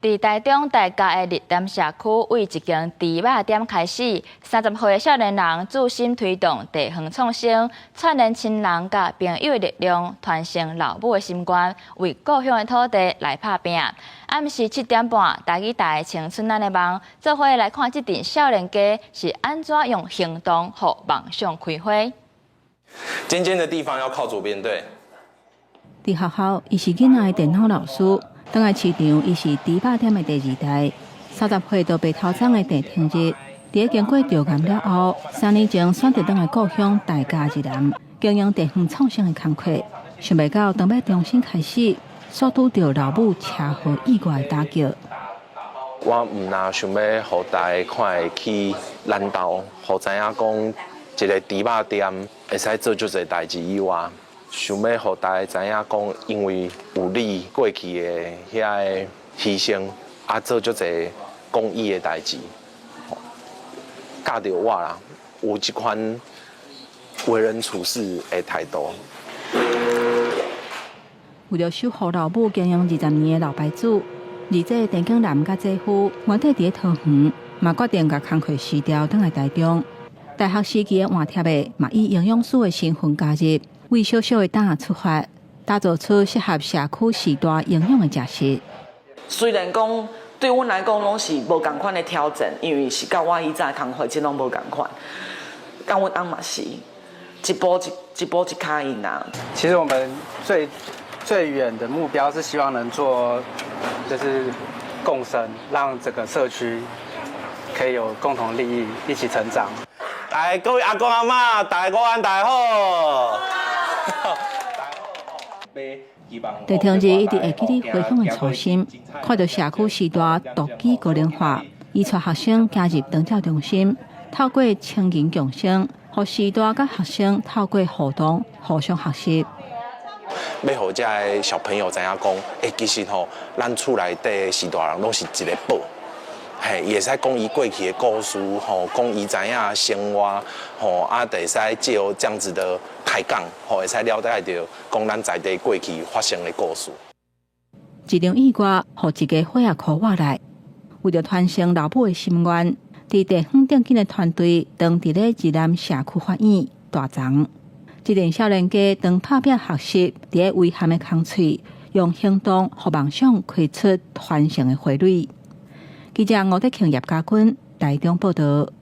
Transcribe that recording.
佇台中大甲的日潭社區，為一間豬肉店開始，30歲的少年人自心推動地方創生，串聯親人佮朋友的力量，傳承老母的心願，為故鄉的土地來拍拚。暗時7點半，台語台青春咱的夢，做伙來看這陣少年家是按怎用行動予夢想開花。尖尖的地方要靠左邊，對。佇學校，伊是囡仔的電腦老師。轉來市場，伊是豬肉店的第二代。30歲就白頭鬃的鄭廷日，佇經過著癌了後，3年前選擇轉來故鄉大甲日南經營地方創生的工課。想袂到，當欲重新開始，煞拄著老母車禍意外的打擊。我毋但想欲予大家看會起咱兜，予知影講一个豬肉店會使做足濟代誌以外，想欲予大家知影講，因為有你過去的遐个犧牲，啊做足濟公益的代誌，教著我啦，有這款為人處事的態度。為著守護老母經營20年的老牌子，二姐鄭景南佮姐夫原底佇咧桃園，嘛決定共工課辭掉，轉來台中。大學時期的換帖的，嘛以營養師的身份加入，為小小的膽出發，打造出適合社區時代營養的食食。雖然講對阮來講攏是無仝款的挑戰，因為是佮我以前的工課這攏無仝款。佮阮翁嘛是一步一一步一跤印啊。其實我們最最遠的目標是希望能做，就是共生，讓整個社區可以有共同利益，一起成長。來，各位阿公阿嬤，大家午安，大家好。鄭廷日一直會記得回鄉的初心，看著社區時代獨居高齡化，伊帶學生加入長照中心，透過親近共生，予序大佮學生透過互動互相學習。欲予遮的小朋友知影講，欸，其實吼，咱厝內底序大人攏是一个寶。嘿，伊會使講伊過去的故事，吼，講伊知影生活，吼，啊，會使藉由這樣子的抬槓，吼，會使了解著講咱在地過去發生的故事。一場意外，予一家伙仔苦活來，為著傳承老母的心願，佇地方頂緊的團隊，當佇咧日南社區法院大欉，這陣少年家當拍拚學習，佇咧遺憾的空喙，用行動予夢想開出傳承的花蕊。記者吳德慶、葉家軍台中報導。